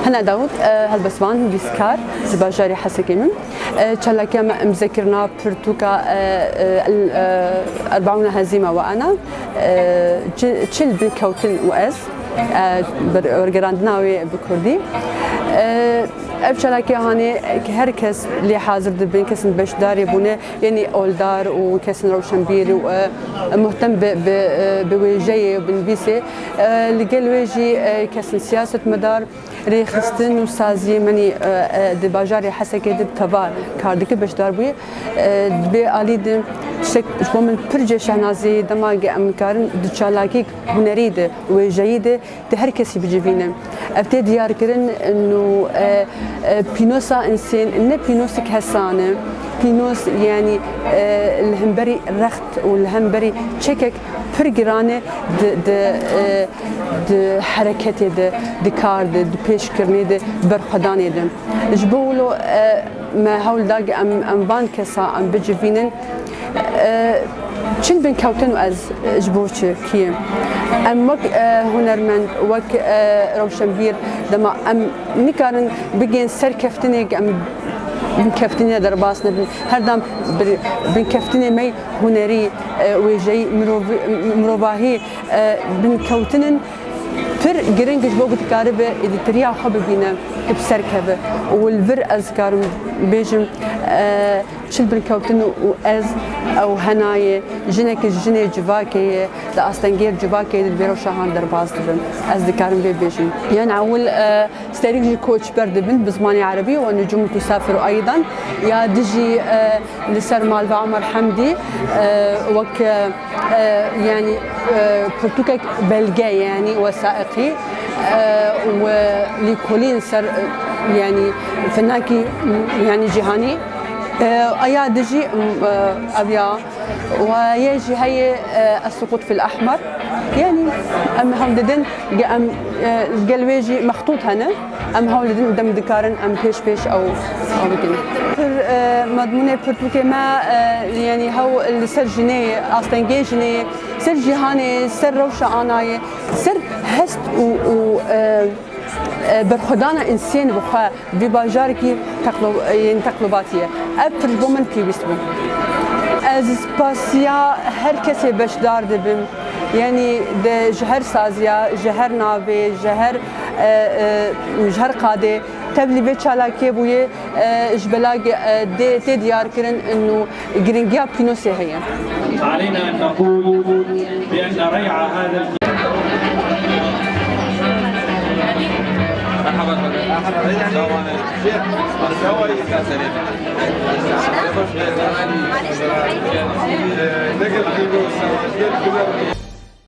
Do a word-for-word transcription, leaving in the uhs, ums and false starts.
Hena Dawud, e, helbestvan, nivîskar, ji bajarê Hesekê min. E, çalakiya me em zikirina pirtûka, e, e, el, e, Erbaûna Hezîme we ana, e, çi-, çil bin kewtin û ez, e, ber-, wergerandina wê bi kurdî. E, ev çalakiya hanê ki her kes lê hazir dibin, kesên beşdarê bûne, yanî oldar û kesên rewşenbîr û, e, muhtem bi, bi, e, bi wêjeyê û bi nivîsê. E, li gel wê jî, e, kesên siyasetmedar, rêxistin û saziyê menî, e, e, di bajarê Hesekê de bi teva kar dike, beşdar bûye. E, di vê alî de tiştek ji bo min pir cê şehnazî ye, dema ge em karin di çalakî hunerî de, wêjeyî de, di her kesî bicivîne. Ev tê diyarkirin û, e, e, pînosa insên ne pînosek hesan e, pînos, yanî, e, li hemberî rext û li hemberî çekek pir giran e di, di, e, di hereketê de, di kar de, di pêşkirinê de, berxwedanê de. Ji bo wilo, e, me hewl da em, em van kesa em bicivînin. E, çil bin kewtin û ez ji bo çi, kî ye? Em wek, e, hunermend, wek, e, rewşenbîr, dema em nikarin bigên ser keftinê, em bin keftinê derbas nebin. Her dem bir, bin keftinê me hunerî, e, wêjeyî, mirovî-, mirovahî, e, bin kewtinin pir giring ji bo ku dikaribe êdîtiriya xwe bibîne, ku bi ser keve. Û li vir ez karim bêjim, e, çil bin kewtin û ez ew hena ye, jinek ji jinê civakê ye, di astengê civakê de di vê rewşa han derbas dibim. Ez dikarim vê bêjim. Yan ewil, e, Serî jî koçber dibin bi zimanê erebî, we nucumu tusafiru aydan. Ya dijî, e, li ser mal ve Omer Hemdî, e, wek, e, e, yanî, e, pirtûkek belge, yanî wesaiqî, e, û lîkolîn ser, e, yanî finakî, yanî cîhanî. E, aya dijî, e, ev ya. Û yê jî heye, e, Es-Sukût fil Ehmer. Yanî em hewl didin, ge-, em, e, gel wê jî mextût hene. Em hewl didin, dem dikarin em pêş pêş ew, ew bikin. Pir, e, medmûnê pirtûkê me, e, yanî hew li ser jinê, astengê jinê, ser cîhanê, ser rewşa anayê, ser hest û, û, e, e, berxwedana însên bi xwe vî bajarekî teqlo-, yên teqlobatî ye. Ev pir ji bo min pêwîst bû. Ez spasiya her kesê beşdar dibim. Yanî de ji her saziya, ji her navê, ji her, e, e, ji her qadê tevlî vê çalakiyê bûye, e, ji bela ge-, e, dê tê diyarkirin û giringiya pînosê heye. علينا أن نقول بأن ريع هذا ال- مرحبا فندم. السلام عليكم.